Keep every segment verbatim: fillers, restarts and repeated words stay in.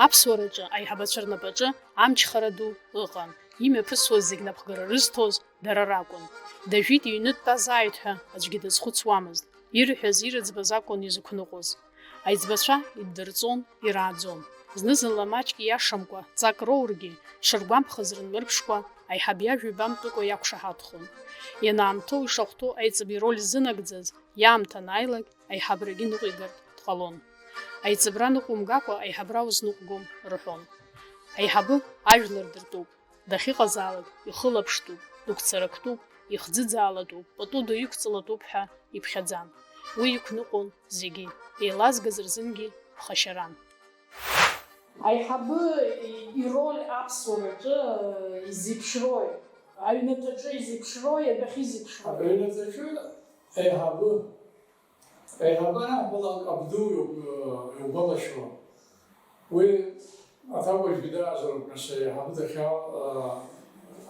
Аԥсуараҿы аиҳабацәа рнапаҿы амчхара ду ыҟан, имҩаԥысуаз зегь напхгара рызҭоз дара ракәын. Дажәит иҩны дтәазааит ҳәа аӡәгьы дазхәыцуамызт, ирҳәаз, ирыӡбаз акәын изықәныҟәоз. Аиҵбацәа иддырҵон, ирааӡон. Зны-зынла маҷк ииашамкәа ҵак роургьы, дшыргәамԥхаз рынмырԥшкәа, аиҳаб иажәа ибамтәыкәа иақәшаҳаҭхон. Ианаамҭоу ишахәҭоу аиҵб ироль ззынагӡаз, иаамҭа анааилак, аиҳабрагьы ныҟәигартә дҟалон. Аиҵбра ныҟәумгакәа аиҳабра узныҟәгом рҳәон. Аиҳабы ажәлар дыртәуп, дахьыҟазаалак ихылаԥштәуп, дыгәцарактәуп, ихӡыӡаалатәуп, пату ду иқәҵалатәуп ҳәа иԥхьаӡан. Уи иқәныҟәон зегьы, еилазгаз рзынгьы ԥхашьаран. Аиҳабы ироль аԥсуараҿы изеиԥшрои? Аҩнаҭаҿы изеиԥшрои, адәахьы изеиԥшрои? Аҩнаҭаҿы аиҳабы, аиҳабы аҳәалак абду иугәалашәо. Уи аҭакәажә идаазароуп, нас, аиҳабы дахьаау,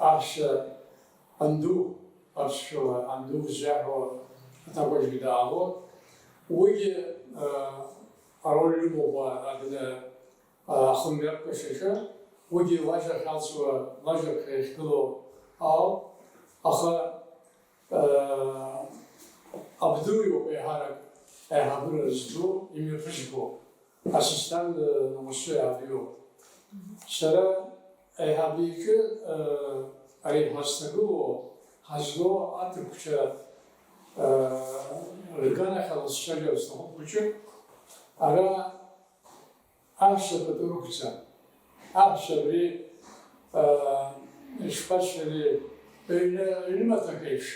аҳәса анду, аԥсшәала анду ззаҳәо аҭакәажә идаалоит. Уигьы ароль имоуп адәны ахымҩаԥгашьаҿы, уигьы лажәа ахьалҵуа, лажәа ахьгылоу ауп, аха, э, абду иоуп еиҳарак аиҳабыра зду, имҩаԥызго, асасҭан, э, уасу еиҳаб иоуп. Сара аиҳаб иҿы, э, ари ҳазҭагылоу, ҳазлоу аҭырқәцәа, э, рганахьала сцәажәар сҭахуп хәыҷык. Ара Аҳәса пату рықәҵа. Аҳәса абри, аа, ишԥасҳәари, ҩны, ҩнымаҭәак еиԥш,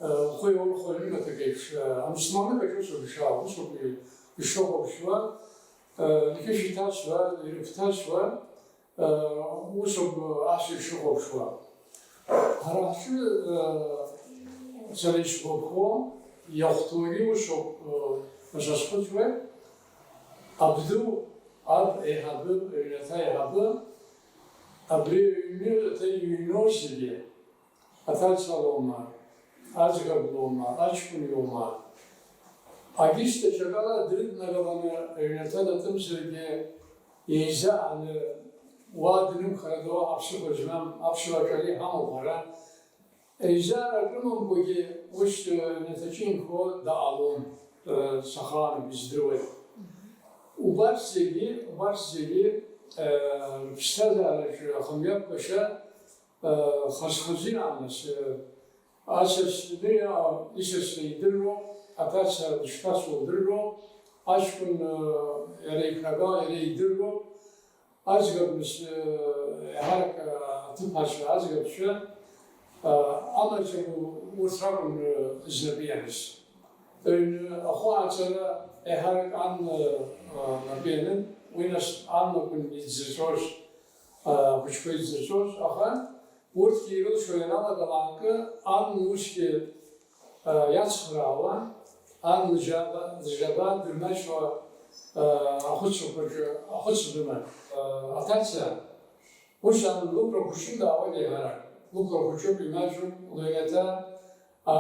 аа, ухы иаурхәо ҩнымаҭәак еиԥш, аа, амсманык аҿы усоуп ишаауа, усоуп ишыхәаԥшуа, аа, иқьышә иҭасуа, ирыгәҭасуа, аа, усоуп аҳәса ишыхәаԥшуа. Ҳара ҳҿы, сара исгәаԥхо, иахәҭоугьы усоуп, ҳәа сазхәыцуеит, абду, аб еиҳабы, аҩнаҭа еиҳабы, абри аҩны аҭа иҩноу зегьы, аҭаца лоума, аӡӷаб лоума, аҷкәын иоума, агьыс даҽакала дрыднагаланы аҩнаҭа датәымзаргьы, еизааны уа днымхарада, уаҟа ԥсыхәа змам аԥсуа аҿар иҳамоуп ҳара. Еизарак рымамкәагьы ус, э, аҩнаҭаҿы инхо даҟалон, э, сахаануп, издыруеит. Убарҭ зегьы, убарҭ зегьы, э, рыԥсҭазаараҿы ахымҩаԥгашьа, э, хаз-хазы иааныс, э, Асасны исасны идыруоуп, аҭаца дышԥасоу лдыруоуп, аҷкәын, э, иара иԥнагала иара идыруоуп, аӡӷаб, нас, э, еиҳарак, э, аҭыԥҳацәа, аӡӷабцәа, э, амаҵ урҭ ракәын, э, знапы ианыз. Ҩны ахәы ааҵара еиҳарак ан, э, э, напы ианын, уи нас ан акәын идзырҵәоз, э, ахәыҷқәа идзырҵәоз, аха Урҭгьы ирылшо ианалагалак, ан усгьы, а, иацхраауа, ан лжьаба, лжьаба дырмаҷуа, а, ахәыцрақәаҿы ахәыцра дыман. А, аҭаца, ус ан лықәра хәыҷны даауеит еиҳарак. Лықәра хәыҷуп, имаҷуп, лыҩнаҭа, а,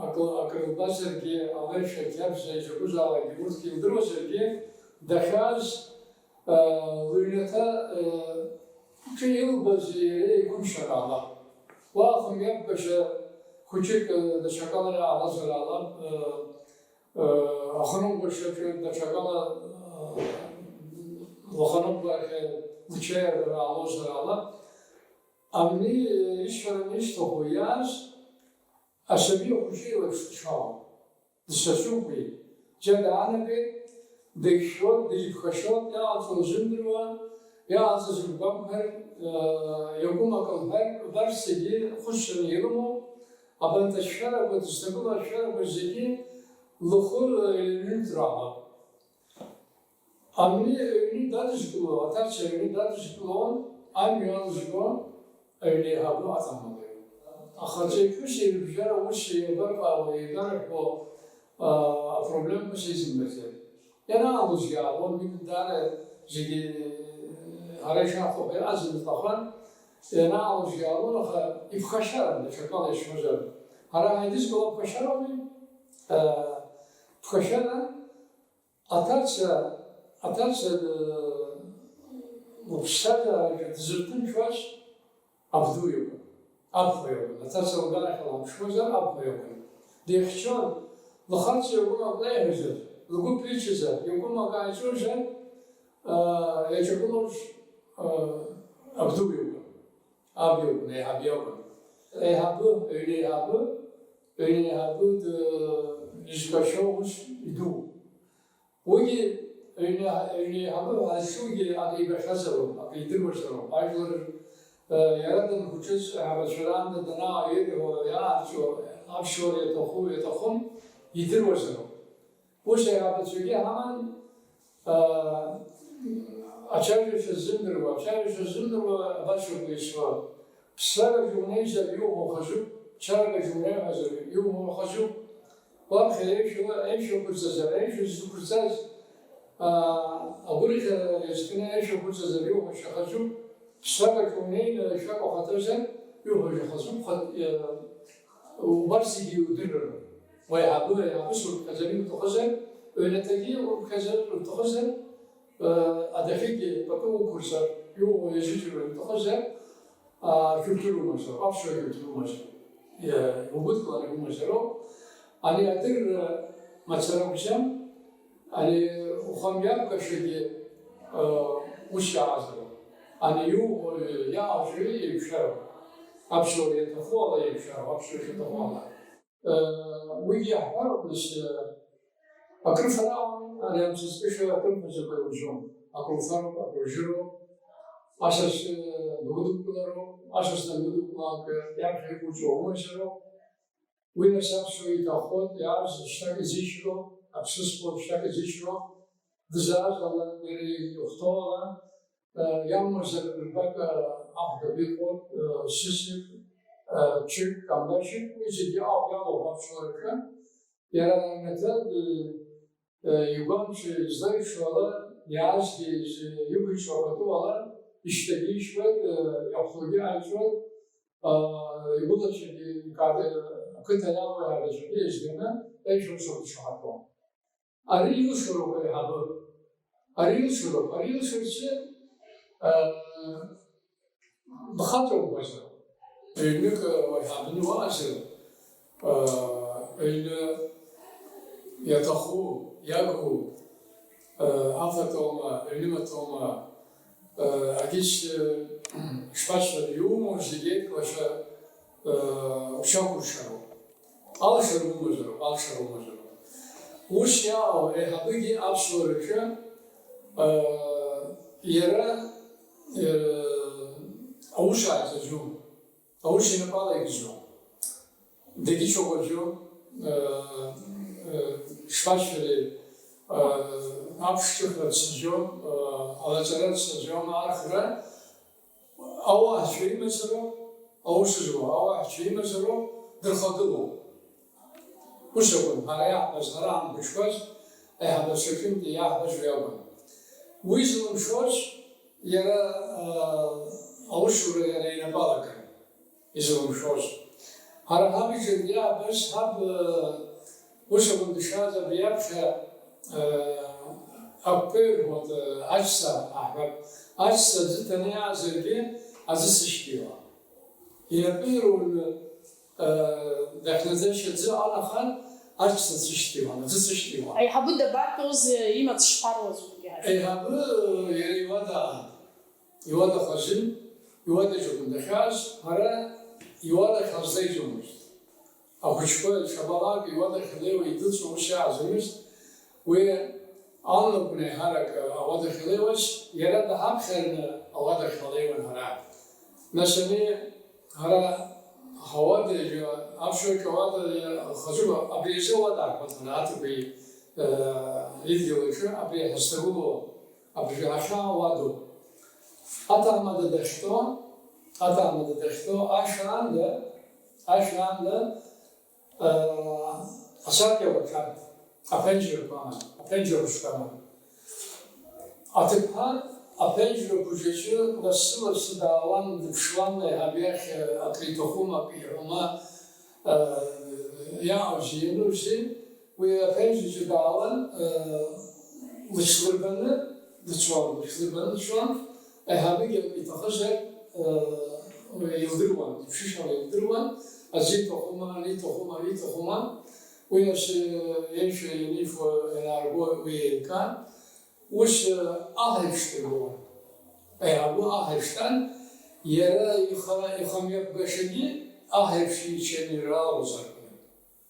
акы-, акрылбазаргьы, алеишәа, қьабза, изакәызаалакгьы урҭгьы илдыруазаргьы, дахьааз, Лыҩнаҭа, ҿы илбаз иара игәымшәар ала, уа ахымҩаԥгашьа хәыҷык даҽакала иаалазар ала, ахырӷәӷәашьаҿы даҽакала, лахарыӷәӷәарахьы лҽеиаргара аалозар ала, абни исҳәараны исҭаху иааз асаби ахәыҷы илаԥш дцәаауан. Дсасуп уи. Џьа даанагеит, дышәшәоит, дыԥхашьоит, иҟалҵо лзымдыруа, иҟалҵаз лгәамԥхар, иакәым акы лҳәар, убарҭ зегьы хәыцраны ирымоуп, абанҭ ашәарақәа, дызҭагылоу ашәарақәа зегьы лхы еилаҩынтыр алоуп. Абни аҩны дадызкыло, аҭаца аҩны дадызкылон, амҩа алызго аҩнеиҳабы аҭамлаҩ. Ахаҵаҩԥҳәыси рыбжьара ус еибарҟаауа, еибарҳәо, аа, апроблемақәа сеизымбаӡеит. Ианаалозгьы аалон, уи даара зегьы ҳара ишаҳҳәо ҳәа иҟаӡамызт, аха ианаалозгьы аалон, аха иԥхашьаран, даҽакала исҳәозар. Ҳара ҳаидызкыло ԥхашьарами? Ԥхашьаран. Аҭаца, аҭаца, э, Лыԥсҭазаараҿы дзырҭынчуаз абду иакәын, абхәа иакәын, аҭаца лганахьала ҳамԥшуазар, абхәа иакәын. Деихьчон, лхарц иакәымак леиҳәозар, лгәы ԥичозар, иакәымак ааиҵозар, аа, иаҿагылоз, аа, абду иакәын, аб иакәын, еиҳаб иакәын. Еиҳабы, ҩнеиҳабы, ҩнеиҳабы д-, изкашьоу ус иду. Уигьы ҩнеиҳа-, ҩнеиҳабы ҳәа зҿугьы акы ибахьазароуп, акы идыруазароуп. Ажәлар, э, иара данхәыҷыз, аибашьраанда данааирҳәо, иаарҵәо, аԥсуара иаҭаху, иаҭахым, идыруазароуп. Ус аиҳабацәагьы ҳаман, э, ацәажәашьа ззымдыруа, ацәажәашьа ззымдыруа абас ауп ишуа. Ԥсрагаҿ унеизар иуҳәо хазуп, чарагаҿ унеиҳәазар иуҳәо хазуп. Уаԥхьа еишәа, еишәақәырҵазар, еишәа зықәырҵаз, аа, агәырӷьара иазкны еишәақәырҵазар иуҳәашьа хазуп. Ԥсрагаҿ унеины шәак ухаҭазар, иуҳәашьа хазуп, хат-, иа-, убарҭ зегьы иудырыр. Уеиҳабы, еиҳабыс урыԥхьаӡар иуҭахызар, ҩнаҭагьы урыԥхьаӡар уҭахызар, Адәахьгьы пату уқәырҵар, иуҳәо иазыӡырҩуа иуҭахызар, аа, шәыбдыруамызт, аԥсуа шәыбдыруамызт. Иа-, иугәыдкыланы иумазароуп. Ани адырра мацара акәӡам, ани ухы амҩаԥгашьагьы, аа, ус иаазароуп. Ани иуҳәо, иаауҳәо еиқәшәароуп. Аԥсуара иаҭаху ала еиқәшәароуп, аԥсуара шаҭаху ала. Уигьы иаҳҳәароуп, нас, акрыфара амам, ари амцаскышьа акрымфаӡакәа иуӡом. Акруфароуп, акружьыроуп, асас дгәыдукылароуп, асас дангәыдукылак, иаԥхьа иҟоу ҵуа умазароуп. Уи нас аԥсуа иҭахоит, иааз шьҭак изишьроуп, аԥсыӡ хәыҷ шьҭак изишьроуп, дызааз ала, иара ихәҭоу ала, Иамазар рбага ахәдаб иҟоуп, сысик, ҽык, камбашьык, уи зегьы ауп иалоу аԥсуараҿы. Иара аҩнаҭа, игәамч излаиԥшу ала, иаазгьы иқәиҵо пату ала, ишьҭагьы ишьуеит, иахәҭоугьы ааиҵуеит, игәылацәагьы, ақыҭа иалоу иагаӡәагьы еизганы, еишәа ус рыцәшәахатәуп. Ари илшароуп аиҳабы. Ари илшароуп. Ари илшарцы, аа, бхаҵа убазар. Ҩнык, уаҳа абни уаазар, аа, ҩны иаҭаху, иагу, аа, афатоума, аҩнымаҭоума, Агьыс, шԥасҳәари, иумоу зегь еиқәлашәа, ушьақәыршароуп. Алшара умазароуп, алшара умазароуп. Ус иаауа еиҳабыгьы аԥсуараҿы, иара, аус ааӡаӡом. Аус инапала икӡом. Дагьычоуп аӡәы, шԥасҳәари, аԥшҿыхра дцаӡом, алаҵара дцаӡом, архра, ауаҳәцәа имазароуп, аус зуа ауаҳәцәа имазароуп, дырхагылоуп. Ус акәын, ҳара иаҳбаз, ҳара ҳамхәыҷқәаз, аиҳабацәа рҿынтәи иаҳбаз уи акәын. Уи зылымшоз, иара, аа, аусура иара инапы алакын, изылымшоз. Ҳара ҳаб иҿынтә иаабаз ҳаб, аа, ус акәын дышааз абри аԥхьа, аа, ақәԥаҩ рҳәоит, аа, аҵәца ҳаҳәап. Аҵәца аӡы ҭаны иаазаргьы аӡы сышьҭиуан. Инапы ирулны, дахьнаӡашьа аӡы алахар, аҵәца сышьҭиуан, аӡы сышьҭиуан. Аиҳабы дабатәоз, имаҵ шԥаруаз убри? Аиҳабы иара иуада, иуада хазын, иуадаҿы дахьааз, ҳара иуадахь ҳазлеиӡомызт. Ахәыҷқәа шабалак иуадахь илеиуа идәылҵуа ус иааӡомызт. Уи алнапны еиҳарак ауадахь илеиуаз, иара даҳаԥхьараны ауадахь ҳалеиуан ҳара. Нас ани ҳара ҳауада, аԥсуа ҿауада хазуп, абри азы ауада ақәыҭәан аҭбеи, э, идгьыл аҿы абри ҳазҭагылоу, абри ҳахьаауадоуп. Аҭаҳмада дахьтәоу, аҭаҳмада дахьтәоу ашәаанда, ашәаанда, Асаркьа уаҭәан, аԥенџьырқәа аман, аԥенџьыр хәыҷқәа аман. Аҭыԥҳа аԥенџьыр хәыҷаҿы лассы-лассы даауан, дыԥшуан, аиҳаб иахь акы иҭахума, акы иҳәома, иааузи, ианузи, уи аԥенџьырҿы даауан, лыҽлырбаны дцон, лыҽлырбаны дцон. Аиҳабыгьы иҭахызар, э, илдыруан, иԥшышьала илдыруан, аӡы иҭахума, ани иҭахума, ани иҭахума. Уи асы еишәа ианифо, ианаарго уи еилкаан. Ус, э, аҳ еиԥш дырбон. Аиҳабы аҳ еиԥш дтәан, иара ихы, ихы мҩаԥгашьагьы аҳ еиԥш иччаны иралалозар акәын.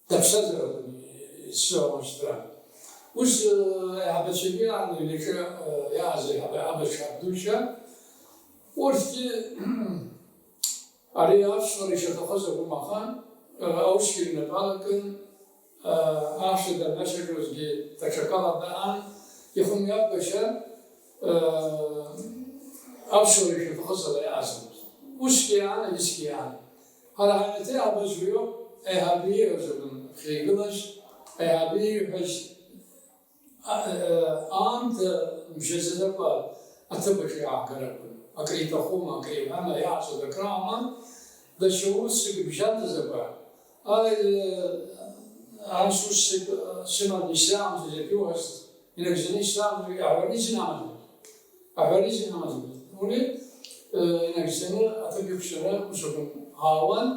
Даԥсазар акәын исзыҟамыз дара. Ус, э, аиҳабацәагьы аан иҩнаҿы, э, иааз аиҳабацәа абдуцәа, урҭгьы ари аԥсуара ишаҭахыз акәым, аха, э, аусгьы рнапы алакын, э, аԥсуа данацәажәозгьы даҽакала даан, ихымҩаԥгашьа, э, аԥсуара ишаҭахыз ала иаазгоз. Усгьы иаан, егьысгьы иаан. Ҳара ҳаҩнаҭа иаабаз уиоуп, аиҳабы ииҳәаз акәын ахьеигылаз, аиҳабы ииҳәаз, а, а, аамҭа мшьаӡаӡакәа аҭыԥаҿы иааҳгар акәын. Акриҭахума, акриҳәама, иаҳҵоит акраума, даҽа усык бжьаӡаӡакәа, аи, ас усык сыман исзаамҭаз иаԥиуҳәаз, инагӡаны исзаамҭаз, аҳәара изынамазеи? Аҳәара изин амаӡамызт. Уи, э, инагӡаны аҭыԥ иқәҵаны ус акәын аауан,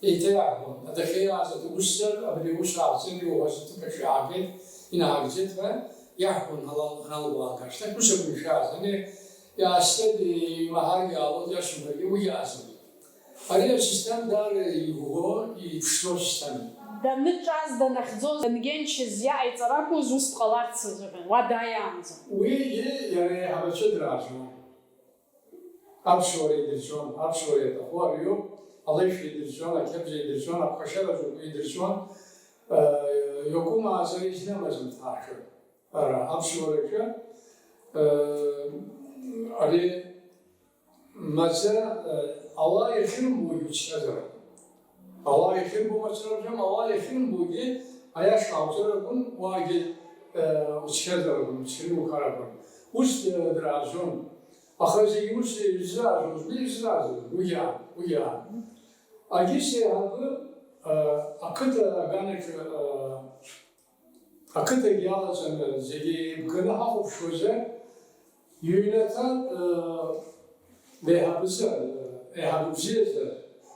еиҭа иаҳбон. Адәахьы иааз аҭыԥ усзар, абри аус ааҵын, иуҳәаз аҭыԥ аҿы иаагеит, инаагӡеит ҳәа иаҳбон ҳалал-, ҳаналбаалак ашьҭахь. Ус акәын ишааз. Ани иаасҭеит, имаҳаргьы аалоит, иашьымхаргьы уи иаазын. Ари асистема даара иӷәӷәоу, иԥшӡоу асистемоуп. Даныҿаз, данахьӡоз, дангенчыз иаҟаиҵар акәыз, ус дҟаларц азыҳәан, уа дааиаанӡа. Уигьы иара еиҳабацәа драажәуан. Аԥсуара идырҵәон, аԥсуара иаҭаху ари иоуп, алеишәа идырҵәон, ақьабза идырҵәон, аԥхашьара закәу идырҵәон, э, иакәым ааӡара изнымаӡамызт ҳаашәа. Ара, аԥсуараҿы, э, ари Маӡа, э, ауаа иахьырымбогьы уцқьазар акәын. Ауаа иахьырбо мацара ржәам, ауаа иахьырымбогьы аиаша ҟауҵар акәын, уаагьы, э, уцқьазар акәын, уцқьаны иухар акәын. Ус, э, драазон. Аха зегьы ус ирзыразуаз, ирзыразуаз, уи иаан, уи иаан. Агьыс еиҳабы, э, ақыҭа аганаҿы, э, Ақыҭагьы иалаҵаны зегьы еибганы ҳахәаԥшуазар, иҩнаҭа, э, еиҳабызар, э, еиҳабы бзиазар,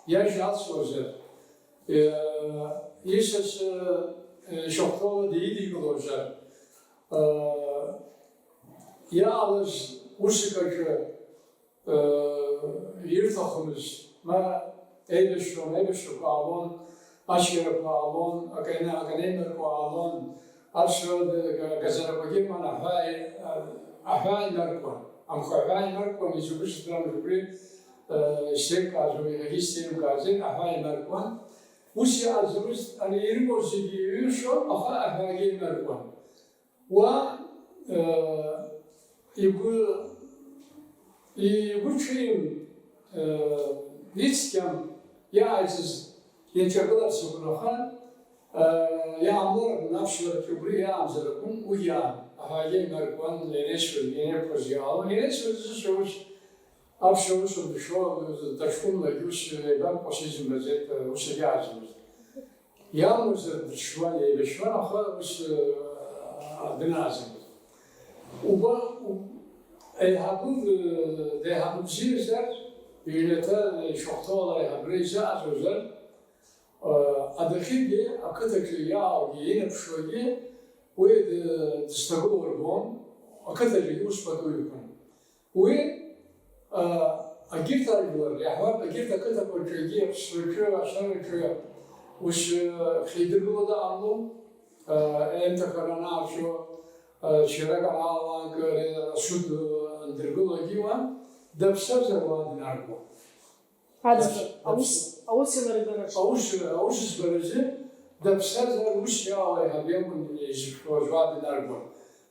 иажьа ацлозар, э, исас, э, э, шьахәҭала дидикылозар, э, иаалаз уск аҿы, э, ирҭахымыз, ма еибашьуан, аибашьрақәа аалон, аччарақәа аалон, акы-, акы анеимаркуа аалон, аԥсуа га-, га-, гаӡарақәагьы, ман аҳәаа, аҳәаа инаркуан, амхы аҳәаа инаркуан, изакәыз драмыз убри, э, исеилкааз, уи иаҳагьы исзеилымкааӡеит, аҳәаа инаркуан. Ус иааӡамызт, ани ирымоу зегьы иҩышо, аха аҳәаагьы инаркуан. Уа, э, игәы, игәы ҽеим, э, ицқьам иааиҵаз иаҿагыларц агәнаҳа, э, иаамлар акәын, аԥсуараҿы убри иаамзар акәын, уи иаан, аҳәаагьы инаркуан, ианеицәаз, ианеиқәхаз иаалон, ианеицәаз зышьоуш, аԥсуа усура дышуа, даҽхәымлагьы ус еибамкәа сизымбаӡеит, ус иаазмыз. Иамуазар дышьуан, еибашьуан, аха ус, э, днаазымызт. Уба, у-, еиҳабы, э, деиҳабы бзиазар, иҩнаҭа ишахәҭоу ала аиҳабыра изааӡозар, э, адәахьыгьы, ақыҭаҿы иааугьы, инаԥшуагьы, уи ды-, дызҭагылоу рбон, ақыҭаҿгьы ус пату иқәын. Уи, а, агьырҭ ажәлар, иаҳҳәап, агьырҭ ақыҭақәа рҿы, егьи аԥсраҿы, ашараҿы ус, а, хеидыргыло дыҟамло, а, аимҭакра анаарҵо, а, чарак анааланк, ари асуд, а, андыргыло егьиуа, даԥсазар уа днарго. Аӡбара, аус, аус еилыргараҿы. Аус, аус збаразы даԥсазар ус иаауа еиҳаб иакәын изыԥшуаз уа днарго.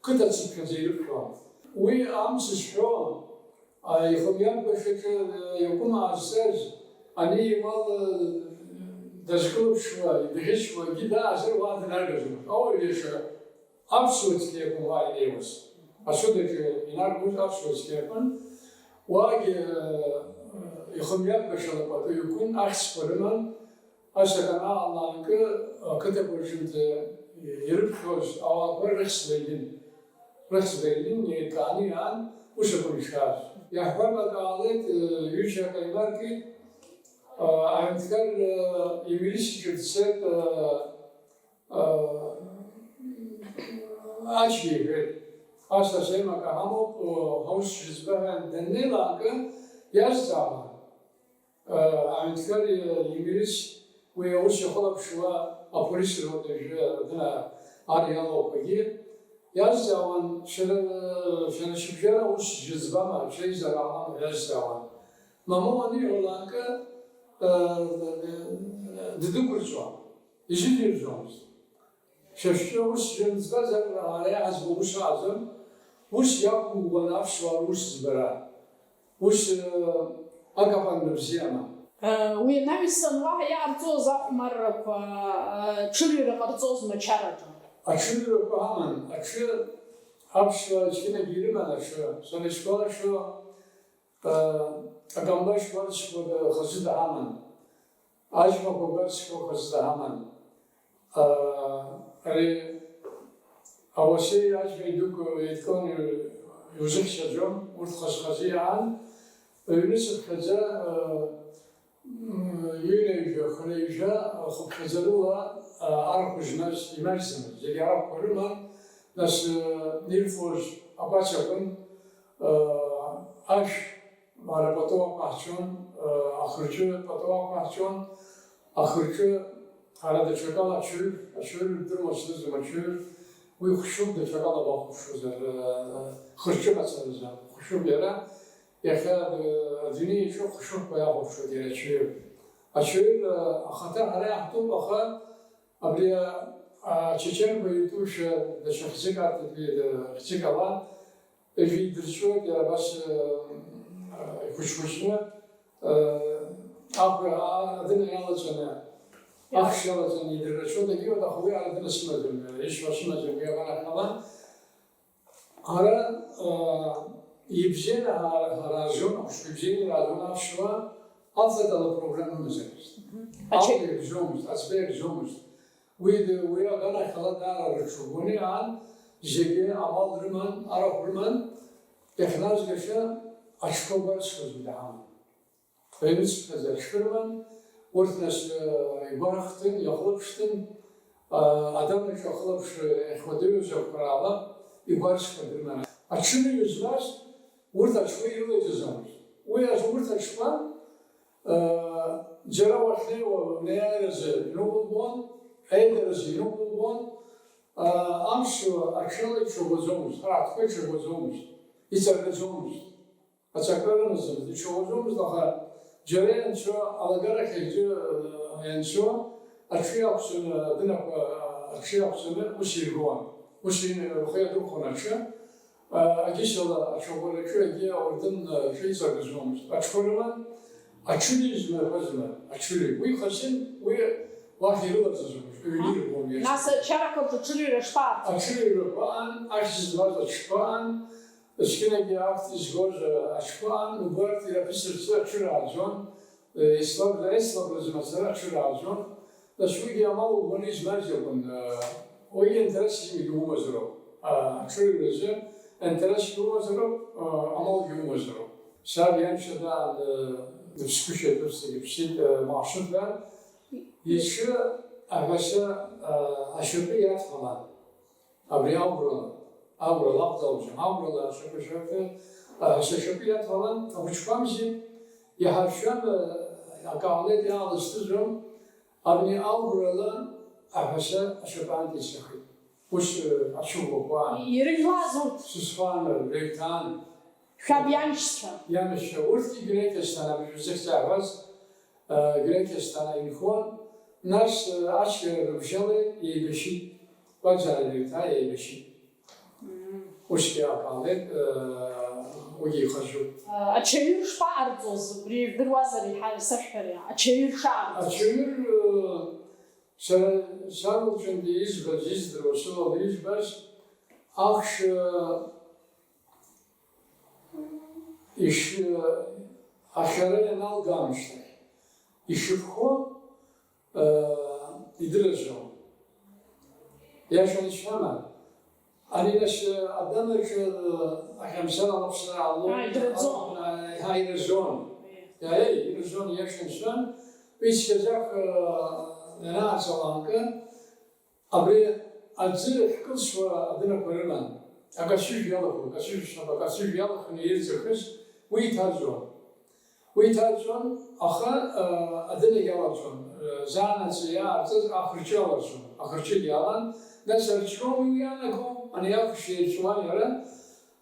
Қыҭа цыԥхьаӡа ирыԥхьон. Уи амц зҳәо, а, ихымҩаԥгашьаҿы, а, иакәым аазцаз, ани имал, а, дазкылыԥшуа, ибӷьычуа, егьи даазар уа днаргазароуп. Ауаҩ иаша аԥсуа цқьа иакәын уа инеиуаз. Асуд аҿы инаргоз аԥсуа цқьа иакәын. Уаагьы, э, ихымҩаԥгашьала пату иқәын, ахьӡқәа рыман. Ас аканааланкы ақыҭақәа рҿынӡа ирыԥхьоз ауаақәа рыхьӡқәа ин. Рыхьӡқәа ин, еилкааны иаан, Ус акәын ишааз. Иаҳҳәап, акы ҟалеит, ҩыџьа акы еимаркит, аҳәынҭқар Емилис иҿы дцеит, ачгьы иҳәеит, ас асеимак ҳамоуп, ҳаус шьыҵба ҳәа даннеилакы, иазҵаауан. Аҳәынҭқар Емилис уи аус иахылаԥшуа аполис рота ижәы адына ар иалоуқәагьы иазҵаауан, шәара, шәара шәыбжьара ус шәыӡбама, шәеизара ҟалама ҳәа иазҵаауан. Мамоу аниҳәалакгьы, ддәықәырҵон, изидирӡомызт. Шәа шәҿы ус шәымӡбазар, ара иаҳаӡбо ус аӡам, ус иақәгәыӷуан аԥсуаа рус ӡбара. Ус, э, акапан бзиама. Э, уи анаҩсан уаҳа иҟарҵоз ахәмаррақәа, э, ҽырҩра ҟарҵозма ачараҿы? Аҽырҩрақәа аман, аҽы аԥсуаа зқьынагьы ирыман аҽы. Сара исгәалашәо, э, акамбашь гәарзқәа хазы даҳаман. Аџьмақәа гәарзқәа хазы даҳаман. Э, ари ауасеи аџьмеи дук еидкыланы иузыхьчаӡом, урҭ хаз-хазы иаан, ҩнызқьшәаӡа, э, м, ҩынҩажәа, хынҩажәа хыԥхьаӡарыла, э, арахә змаз имаҷӡамызт, зегьы арахәқәа рыман, нас, э, ирфоз акәац акәын, э, ашә Ара пату ақәаҳҵон, ахырҿы пату ақәаҳҵон, ахырҿы ара даҽакала ачаҩ, ачаҩ рдыруан, сдырӡом ачаҩ, уи хәшәуп, даҽакала бахәаԥшуазар, хырҿы мацаразы хәшәуп иара, иахьа адунеи аҿы хәшәуқәа иахәаԥшуеит иара ачаҩ. Ачаҩ ахаҭа ҳара иаҳтәуп, аха абри ачачанқәа иртәушәа даҽа хьӡык аҭатәи хьӡык ала, Жәидырҵәуеит, иара абас, э, ихәыҷ-хәыҷны, э, ахәра, а-, адын иалаҵаны, ахш иалаҵаны идыррацәоуп, дагьиуеит, аха уи адын сымаӡам, ишәҳәо сымаӡам, уи агәанаҳәала. Ара, э, ибзианы ҳа-, ҳаразон, ахәыҷқәа ибзианы иразон аԥсуаа, афатә ала программа мазаҩымызт. Мгм. Ачаи- Алла ирбжьомызт, аӡба ирбжьомызт. Уи д-, уи аганахьала даара рыҽыргәаны иаан, зегьы амал рыман, арахә рыман, иахьназгаша аҽқәа гәарзқәазгьы даҳаман. Аҩныҵҟьаӡа аҽқәа рыман, урҭ нас, э, игәархҭын, иахылаԥшҭын, а, адамаҿ ахылаԥшра иахьуадаҩыз ақәраала игәарзқәа дрыман. Аҽырҩы змаз урҭ аҽқәа ирылаиҵаӡомызт. Уи азы урҭ аҽқәа Џьара уахьнеиуа унеиааиразы иныҟәылгон, аидаразы иныҟәылгон, аԥсуа аҽала иҽырбаӡомызт, аҳҭқәа иҽырбаӡомызт, иҵаргаӡомызт, аҵакра рымаӡамызт, иҽырбаӡомызт, аха џьара ианцо, алагарахь ианцо, аҽы иақәҵаны, адынақәа аҽы иақәҵаны ус иргон, ус рхы иадырхәон аҽы. Агьысала аҽырбараҿы егьи ауардын аҽы иҵаргаӡомызт. Аҽқәа рыман, аҽырҩызма, аԥазма, аҽырҩ. Уи хазын, уи уахь ирылаӡаӡомызт, ҩны ирбон иахь. Нас ачарақәа рҿы аҽырҩра шԥаҟарҵоз? Аҽырҩрақәа аан, ахьӡ змаз аҽқәа аан, есқьынагьы ахьӡ изгоз аҽқәа аан, убарҭ ираԥысырц аҽырааӡон. Еслаб-, еслабразы мацара аҽырааӡон, нас уигьы амал ӷәӷәаны измаз иакәын, уигьы интересс имоу умазароуп, аҽырҩразы интересс умазароуп, амалгьы умазароуп. Саб ианшьа даан дыԥсгәышьеит, ус дагьыԥсит, Махсуҭ ҳәа, иҽы аҳәаса ашьапы иадҳәалан. Абри аугәрала, аугәра лакәӡам, аугәрала ашьапы шәарҭа, аҳәаса ашьапы иадҳәалан, ахәыҷқәа мзи, иҳаршәан, акы ҟалеит, иаалызҭызом, абни аугәрала аҳәаса ашьапы аанкьысахит. Ус, ацәыӷәӷәақәа аан. Ирыжәлаз урҭ? Сысфан, Реиҭан. Шәаб ианшьцәа? Ианшьцәа. Урҭгьы Грекиа сҭан, абыржәы зыхьӡ ааҳәаз, Грекиа сҭан инхон, нас, ачча рыбжьала еибашьит, Кәаӡаа Реиҭа еибашьит. Мм. Усгьы аҟалеит, уигьы ихазуп. Ачаҩыр шԥаҟарҵоз, убри ижәдыруазар еиҳа исашәҳәар, ачаҩыр шаҟарҵоз? Ачаҩыр, сара сарылҵәанда избаз, издыруа, сылала избаз, ахш, иш-, ахьара ианалга аамышьҭахь, ишыԥхо, идырӡом. Иашаны исҳәама? Ани нас, э, адамаҿы, э, ахьамсара алаԥсара ало-, Ааи, драӡон. Ало-, ааи, ҳа, ираӡон. Ааи. Иара, ираӡон, иашан сҳәан, уи цқьаӡак, э, ианааҵаланкы, абри аӡы ҳкылсуа адырақәа рыман. Акацәыжә иалахәын, акацәыжә сҳәап, акацәыжә иалахәын ирӡахыз, уи иҭарҵон. Уи иҭарҵон, аха, э, адырагь аларҵон, э, заанаҵы иаарҵаз ахырҷы аларҵон, ахырҷыгьы алан, нас арҷроуми уи иаанаго, ани ахәшә еирҵуан иара,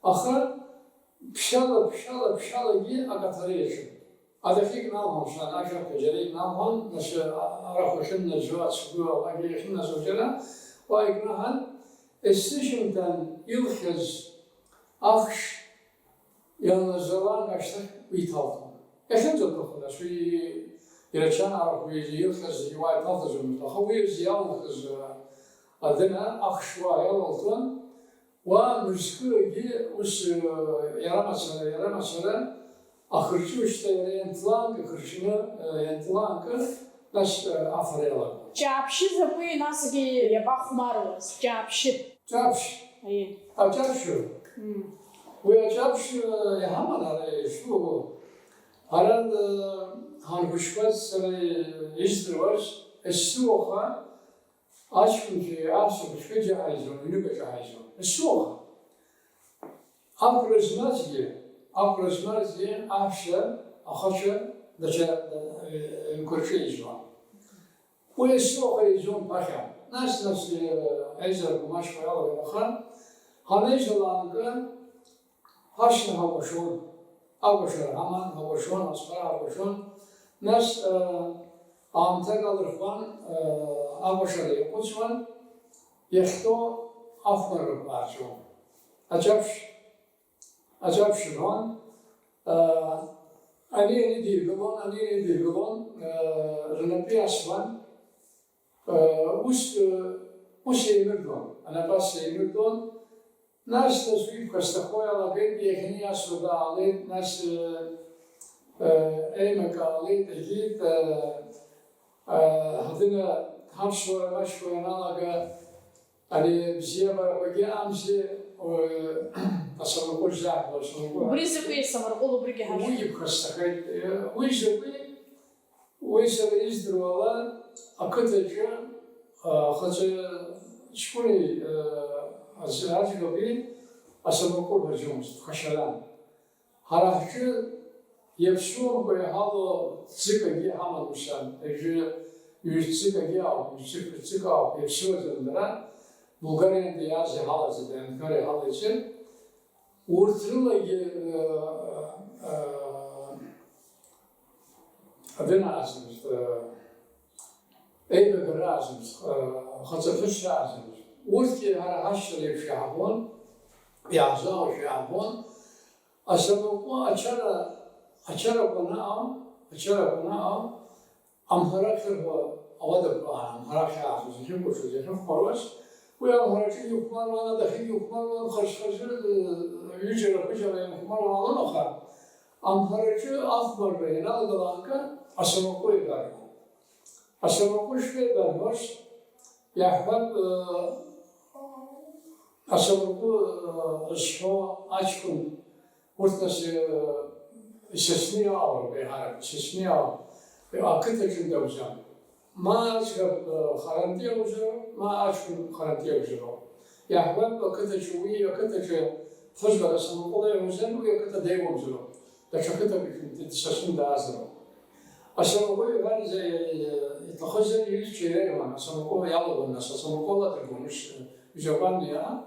аха ԥшьала, ԥшьала, ԥшьалагьы акаҭара иаҿын. Адахьы икналҳан, мшәан, ашәаԥхьа џьара икналҳан, нас, а-, арахә ахьыннаӡо, ацгәы алагьы иахьыннаӡо џьара, уа икнаҳан, есышьыжьымҭан илхьыз ахш ианлаӡалак ашьҭахь уи иҭалҭон. Иахьынӡаҭаху, нас, уи ирачан арахә, уи илхьаз уа иҭалҭаӡомызт, аха уи азы иалылхыз, а, адына ахш уа иалалҭон, уа мызкылагьы ус, э, иара мацара, иара мацара, ахырҷы шьҭа иара ианҭлаанк, ахырҷны, э, ианҭлаанкы, нас, э, афара иалагон. Ҷаԥшьы закәи насгьы иабахәмаруаз, ҷаԥшьы? Ҷаԥшь. Аиеи. Аҷаԥшьы. Мм. Уи аҷаԥшь, э, иҳаман ара ишыҟоу. Ара, э, ҳанхәыҷқәаз сара издыруаз, есыуаха аҷкәынцәеи аҳәсақәа џьаҳаизон, ҩныкаҿ ааизон. Есыуаха. Ақәра змазгьы, ақәра змазгьы аҳәса ахацәа даҽа, э, ҩнқәа рҿы еизон. Уи есыуаха еизон ԥахьа. Нас, нас, э, аизарақәа маҷқәа иалаган, аха ҳанеизалаанкы, ҳашьҭа ҳакәашон, акәашара ҳаман, ҳакәашон, ацхара ҳакәашон. Нас, э, аамҭак алырхуан, э, акәашара иаҟәыҵуан, иахьтәоу ахәмаррақәа ааҵәон. Аҷаԥшь, аҷаԥшь руан, э, ани, ани диргылон, ани, ани диргылон, э, рнапы иасуан, э, ус, э, ус еимырдон, анапы ас еимырдон, Нас, нас уи ԥхасҭахо иалагеит, иахьаны иасуа даалеит, нас, э, э, еимакаалеит, егьит, э, э, ҳадына ҳаԥсуара маҷқәа ианалага, ари абзиабарақәагьы амзи, э, асамарҟәыл заҳҳәо, асамарҟәыл. Убри закәи асамарҟәыл, убригьы ҳашәа? Уигьы ԥхасҭахеит, э, уи закәи? Уи сара издыруала, ақыҭаҿы, а, хаҵа ҷкәыни, а, аӡ-, аӡӷаби асамарҟәыл ҳәа џьумызт, ԥхашьаран. Ҳара ҳҿы иаԥсуамкәа иҳалоу ӡыкагьы ҳаман, мшәан, ҩажәи ҩ-ӡыкагьы ауп, ҩ-ӡык, ҩ-ӡык ауп, иаԥсуаӡам дара, Булгариантәи иааз иҳалаӡеит, аҳәынҭқарра иҳалаиҵеит. Урҭ рылагьы, э, э, адын аазымызт, э, еибагара аазымызт, э, хаҵаԥыцәра аазымызт. Урҭгьы ҳара ҳашьцәа реиԥш иаҳбон, иаҳзаауашәа иаҳбон. Асамарҟәы ачара, ачарақәа анаҟам, ачарақәа анаҟам, Амҳара ахьырҳәо ауадақәа, амҳара ахьаахоз, иахьыкәыршоз, иахьыхәмаруаз, уи амҳараҿы ихәмаруан, адәахьы ихәмаруан, хаз-хазы, ҩыџьара-ԥыџьара инхәмаруан, аха амҳараҿы ахәмарра ианалагалаанкы асамарҟәы еибарҳәон. Асамарҟәы шԥеибарҳәоз, иаҳҳәап, асамарҟәы зҳәо аҷкәын Урҭ нас, э, исасны иаауроуп, еиҳарак исасны иаауп. Ақыҭаҿы иакәзар, ма аӡӷаб, э, харантәи иакәзароуп, ма аҷкәын харантәи иакәзароуп. Иаҳҳәап, ақыҭаҿы уи, ақыҭаҿы ԥҳәызбак асамарҟәыл иаҳәозар, уи ақыҭа деиуамзароуп. Даҽа қыҭак дсасны даазароуп. Асамарҟәыл иҳәар, э, иҭахызар, иҩызцәа иреиуан, асамарҟәыл иалагон, нас асамарҟәыл адыргон, ус, э, ижакәанны иаан.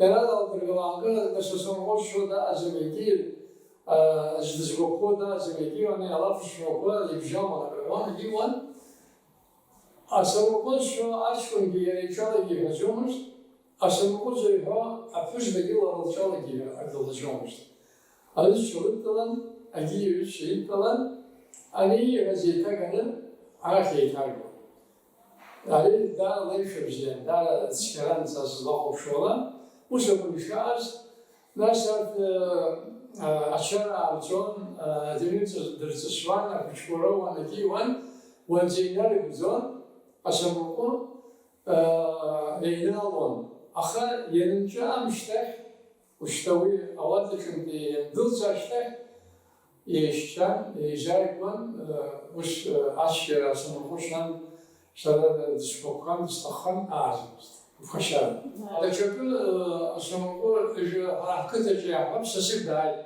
Иара далдыргылаанкы, нас асамарҟәыл зшәо дааӡам егьи, а, дызгәаԥхо дааӡам егьи, ани алаф зшәақәа ибжьаман акы рҳәон, егьи уан. Асамарҟәыл зшәо аҷкәынгьы иара иҿалагьы иҳәаӡомызт, асамарҟәыл зыҳәо аԥҳәызбагьы лара лҿалагьы акы лҳәаӡомызт. Аҩызцәа лыдтәалан, егьи иҩызцәа идтәалан, ани ииҳәаз еиҭаганы арахь еиҭаргон. Ари даара леишәа бзиан, даара цқьаран са сызлахәаԥшуала. Ус акәын ишааз, нас арҭ, э, э, ачара аарҵон, э, адунеи ҵыс-, дырҵысуан, ахәыҷқәа роуан, егьиуан, уанӡа инарыгӡон, асамарҟәы, э, еинаалон. Аха ианынҵәа амышьҭахь, ушьҭа уи ауадаҿынтәи иандәылҵ ашьҭахь, еишьцәан, еизааигәан, ус ацәгьара асамахәыцәан, сара дысгәаԥхан, дысҭаххан аазымызт, иԥхашьан. Даҽакы асамахәы ҳара ҳқыҭаҿы иаҳҳәап, сасык дааит.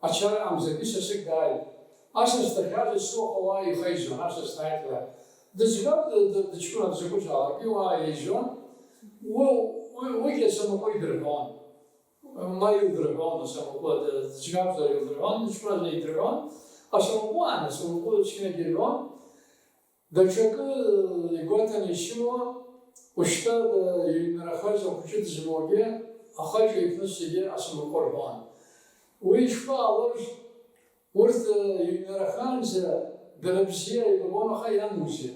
Ачара амзаргьы сасык дааит. Асас дахьааз асы уаҟа уаа ихеизон, асас дааит ҳәа. Дызгап, д-, д-, дыҷкәына дзакәызаалак, уаа еизон. Уи, уи, уигьы асамахәы идырҳәон. Ма илдырҳәон асамахәы, д-, дызгапзар илдырҳәон, дыҷкәыназар идырҳәон. Асамахәы ан, асамахәы зқьынагьы ирҳәон. Даҽакы игәаҭаны ишьуа, ушьҭа иҩнрахаз ахәыҷы дызмоугьы, ахаҿа иԥҳәыс зегьы асамахәы рҳәон. Уи ишԥаҟалоз, урҭ иҩнрахаанӡа дара бзиа еибабон, аха иамузи,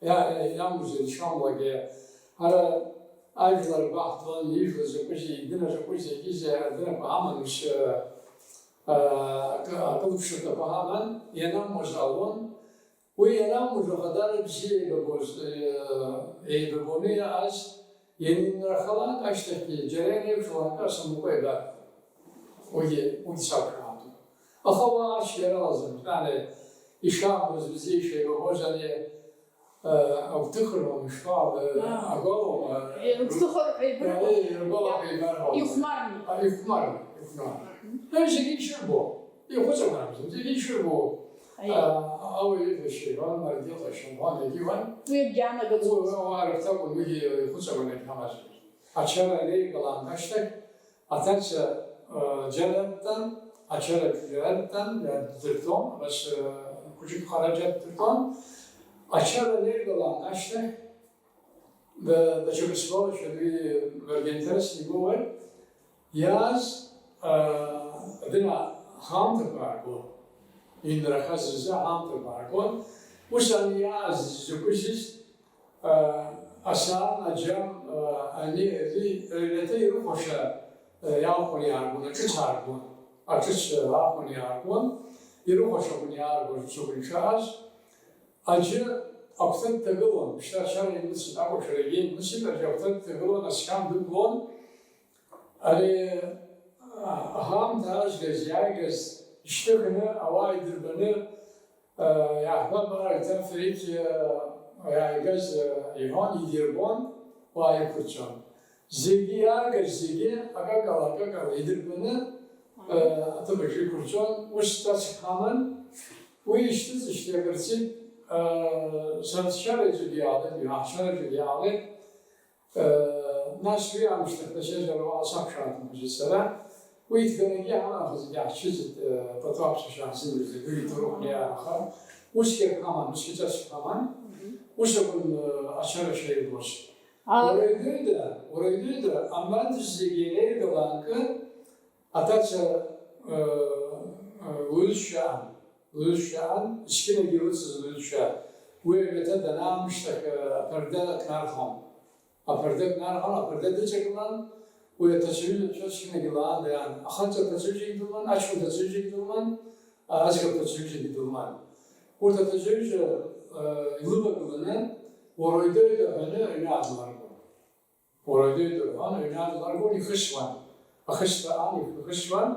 иа-, иамузи, дшамуагьы. Ара ажәлар гәаҳҭон, ижәла закәызеи, идына закәызеи, егьизеи адынақәа ҳаман, ус, а, акы-, акылԥшырҭақәа ҳаман, ианамуаз ҟалон. Уи ианамуӡо, ахадара бзиа еибабоз, еибабоны иааз, ианинрахалак ашьҭахьгьы, џьара ианеиԥшылак асамахәы еибарҳәон. Уигьы, уигьы сақәшаҳаҭуп. Аха уа ацәгьаралаӡам, ани, ишаабоз бзиа ишеибабоз, ани, агәҭыхра уамышьҭуа, Аа. агәалоума? Е, гәҭыхра ҳәа ибарҳәон. Е, ргәалаҟа еибарҳәон. Ихәмарны. А, ихәмарны, ихәмарны. Зегьы ишырбо. Ихәыцаҟьарақәа зегьы ишырбо, Аиеи. а, ауаҩы иҳәашьа иҳәон, Маргьы лашьа лҳәон, егьиуан. Уи акгьы анагаӡомызт. Уи, уи ауаа рыхҭакәын, уигьы ихәыцаҟьарақәа амаӡамызт. Ачара инеигалан ашьҭахь, аҭаца, а, џьара дтәан, ачара џьара дтәан, дырҭон, абас, а, хәыҷык хара џьара дырҭон. Ачара инеигалан ашьҭахь, Да-, даҽакы сгәалашәоит, уи баргьы интересны ибоуеит. Иааз, аа, адына ҳаамҭақәа ааргон. Инрахаз рзы ҳаамҭақәа ааргон. Ус ан иааз закәызиз, аа, асаан, аџьам, аа, ани, ари, рыҩнаҭа ирыхәаша, аа, иаахәаны иааргон, аҿыц ааргон. Аҿыц, аа, аахәаны иааргон, ирыхәашақәан иааргоз ус акәын ишааз. Аӡәы агәҭа дҭагылан, шьҭа ачара имыцит, акәашарагьы имыцит, аӡәы агәҭа дҭагылан, асхьан дықәлон. Ари, а, аҳамҭа аазгаз, иааигаз ишьҭыхны, ауаа идырбаны, а, иаҳҳәап, ара Ҭафеит, а, иааигаз, а, иҳәон, идирбон, уаа иқәырҵон. Зегьы иаагаз, зегьы акакала, акакала идырбаны, а, аҭыԥаҿы иқәырҵон, ус ҵаск ҳаман. Уи ишьҭыҵышьҭ иагарцит, сара сшьара иҵегь иаалеит, аҳәшьараҿы иаалеит. Нас уи аамышьҭахь дашьазар уаҟа сақәшаҳаҭымхаӡеит сара. Уи иҭгарагьы ҳаман, аха зегьы ҳчызит, пату аԥсашьа ҳзымҩыз, зегьы иҭоурыхны иаараха. Усгьы ҳаман, усгьы ҵаск ҳаман. Ус акәын ачара шеибгоз. Уара иҩыда, уара иҩыда, амаҭ зегьы иреигаланкы, Аҭаца, э, э, лҩызцәа аан, лҩызцәа аан, зқьынагьы лыцыз лҩызцәа. Уи аҩнаҭа данаамышьҭахь, э, аԥарда кнарҳан. Аԥарда кнарҳан, аԥарда дыҵакылан, уи аҭацаҩызацәа зқьынагьы лаан даан. Ахаҵа ҭацаҩызагьы дылман, аҷкәын ҭацаҩызагьы дылман, а, аӡӷаб ҭацаҩызагьы дылман. Урҭ аҭацаҩызцәа, э, илывагыланы, уара уаҩ дыҩит аҳәаны аҩны аадыларгон. Уара уаҩ дыҩит рҳәон, аҩны аадыларгон, ихысуан. Ахысра аан, ихысуан,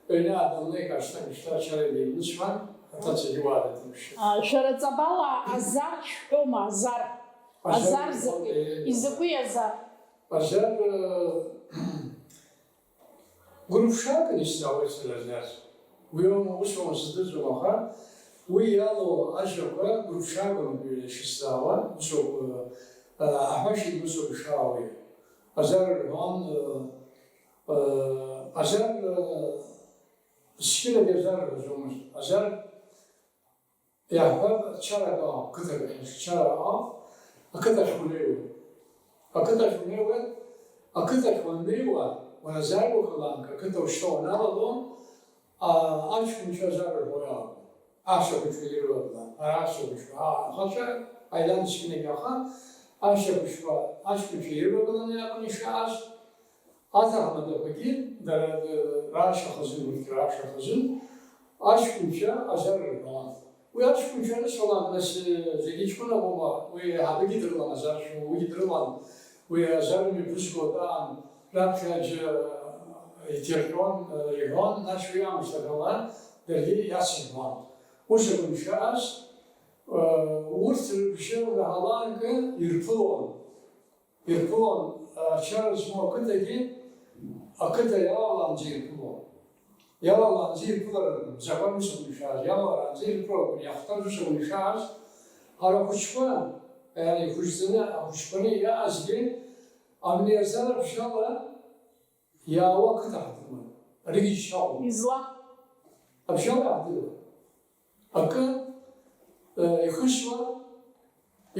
аҩны аадылнеик ашьҭахь, шьҭа ачара еимнысуан, аҭацагьы уаа дыҭамшьын. А, шәара ҵабала азар шәҳәома, азар? Азар, азар закәи? Э, изакәи азар? Азар, э, гәырԥшаакын исзаауеит сара азар. Уи аума, ус аума сыздырӡом, аха уи иалоу ажәақәа гәырԥшаагоуп ишысзаауа, усоуп, э, аҳәашьагь усоуп ишаауеи. Азар рҳәон, э, э, азар, э, зқьынагьы азар рҳәаӡомызт. Азар иаҳҳәап, чарак ауп, қыҭак ахь, чара ауп, ақыҭахь унеиуеит. Ақыҭахь унеиуеит, ақыҭахь уаннеиуа, уаназааигәахалак, ақыҭа ушьҭа уаналалон, а, аҷкәынцәа азар рҳәо иалагон. Аҳәсақәа ирывагылан, ара аҳәсақәа, а, ахацәа, аилан зқьынагьы аха, аҳәсақәа, аҷкәынцәа ирывагыланы иакәын ишааз. Аҭаҳмадақәагьы дара, э, раашьа хазын, урҭ раашьа хазын, аҷкәынцәа азар рҳәон. Уи аҷкәынцәа анысҳәалак, нас, э, зегьы ҷкәынақәоума, уи аиҳабыгьы дрылан, азар шәымоу, уигьы дрылан. Уи азал мҩаԥызго аан раԥхьа аӡәы иҭирҟьон, иҳәон, нас уи аамышьҭахьала даргьы иацырҳәон. Ус агәыншьаас, урҭ рыбжьы раҳаланкы ирԥылон. Ирԥылон, ачара змоу ақыҭагьы ақыҭа иалалаанӡа ирԥылон. Иалалаанӡа ирԥылар, закәан ус агәыншьаас, иалалаанӡа ирԥылон, иахәҭаз ус агәыншьаас, ҳара ахәыҷқәа, иара ихәыҷӡаны, ахәыҷқәаны иаазгьы, амни азал абжьала иаауа ақыҭа ҳдыруан. Аригьы џьшьахәын. Изла? Абжьала иаҳдыруан. Акы, э, ихысуа,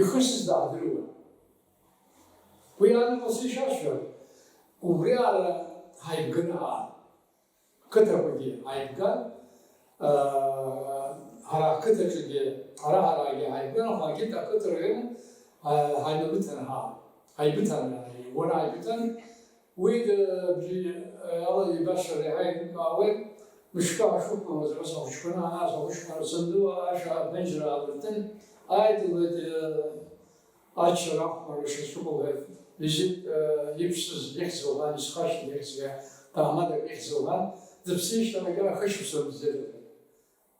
ихысыз даҳдыруан. Уи аныҟаз ишәасҳәап, убри ара ҳаибганы ҳаан. Қыҭақәагьы ҳаибган, э, ҳара ҳқыҭаҿгьы, ара ҳарагьы ҳаибган, аха егьырҭ ақыҭа рыҩны, э, ҳаибыҭаны ҳаан. Ҳаибыҭаны, уара ҳаибыҭан, Уи, э, абри, э, ала еибашьра иаҳа еиликаауеит, мышкы ҳашықәгылаз, ас ахәыҷқәа, ас ахәыҷқәа, сынду ашә аԥенџьыр аалыртын, ааит, лҳәеит, э, аччара ахәмарра шацәыҟалеит, Визит, э, иԥшыз ихьӡ лҳәан, исхашҭит ихьӡгьы, ҭаҳмадак ихьӡ лҳәан, дыԥсижьҭеи макьана хышықәса мзеиуан.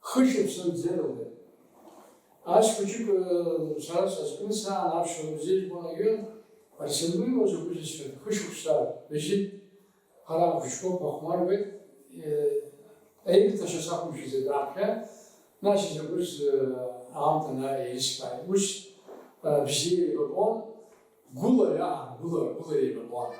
Хышықәса мзеиуан. Ас хәыҷык, э, сара сазкны саан аԥшәма музеи збон аҩы, Арсен Гәлиа закәызеи сҳәеит, хышықәса Визит ҳара ахәыҷқәа ҳахәмаруеит, э, аибыҭашьа сақәымшәаӡеит раԥхьа, нас изакәыз, э, аамҭа ана еилыскааит. Ус, э, бзиа еибабон, гәыла иаҳа, гәыла, гәыла еибабон.